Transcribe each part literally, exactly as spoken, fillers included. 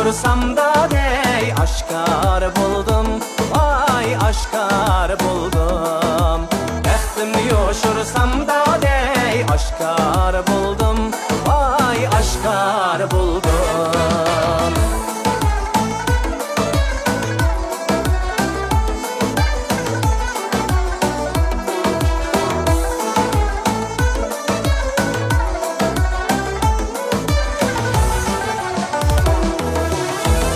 يوشۇرسام دادەي، ئاشكارا بولدۇم، ۋاي ئاشكارا بولدۇم. بەختىمنى يوشۇرسام دادەي، ئاشكارا بولدۇم، ۋاي ئاشكارا بولدۇم.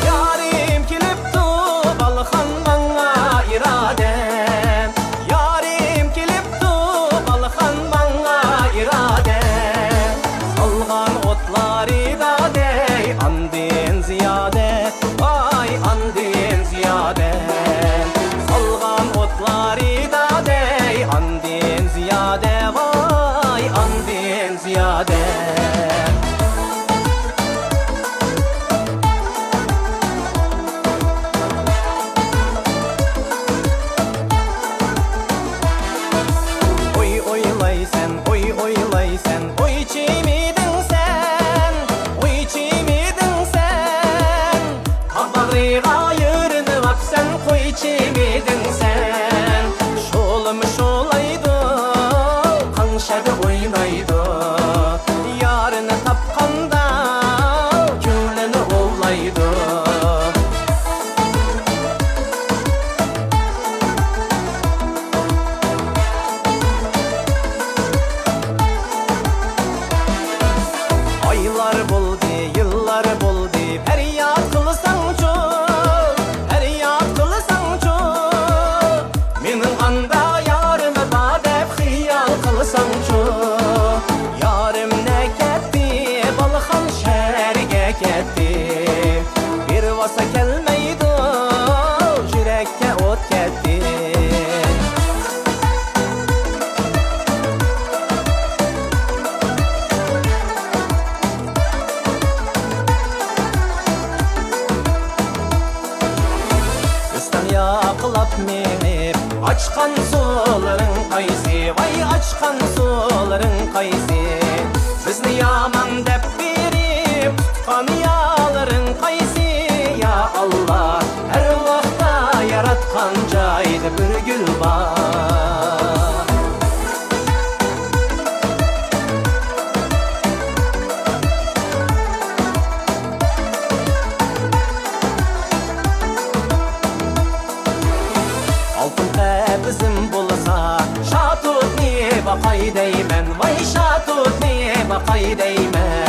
يارىم كېلىپتۇ بالخان ماڭا ئىرادە، يارىم كېلىپتۇ بالخان ماڭا ئىرادە. سالغان ئوتلارى دادەي ئاندىن زىيادە، ۋاي ئاندىن زىيادە. سالغان ئوتلارى دادەي ئاندىن زىيادە، ۋاي ئاندىن زىيادە. ئوي ئويلايسەن، ئوي ئويلايسەن، ئويچىمىدىڭ سەن، ئويچىمىدىڭ سەن. تاغ باغرىغا يۆرىنىۋاپسەن، قويچىمىدىڭ سەن. شولىمۇ شولايدۇ، قاڭشاردا ئوينايدۇ. يارىنى تاپقاندا كۆڭلىنى ئوۋلايدۇ. ئايلار بولدى، يىللار بولدى، پەرياد قىلساڭچۇ، پەرياد قىلساڭچۇ. مېنىڭ ئاندا يارىم بار دەپ خىيال قىلساڭچۇ. يارىم نەگە كەتتى، بالخان شەھەرگە كەتتى. بېرىۋالسا كەلمەيدۇ، يۈرەككە ئوت كەتتى. ئۆستەڭ ياقىلاپ مېڭىپ، ئاچقان سۇلىرىڭ قايسى؟ ۋاي، ئاچقان سۇلىرىڭ قايسى؟ بىزنى يامان دەپ بېرىپ تۇتقان يارلىرىڭ قايسى؟ يا ئاللا، ئەرۋاھتا ياراتقان جايدا بىر گۈل بار. ئالتۇن قەپىسىم بولسا، شاتۇتنى باقاي دەيمەن، ۋاي شاتۇتنى باقاي دەيمەن.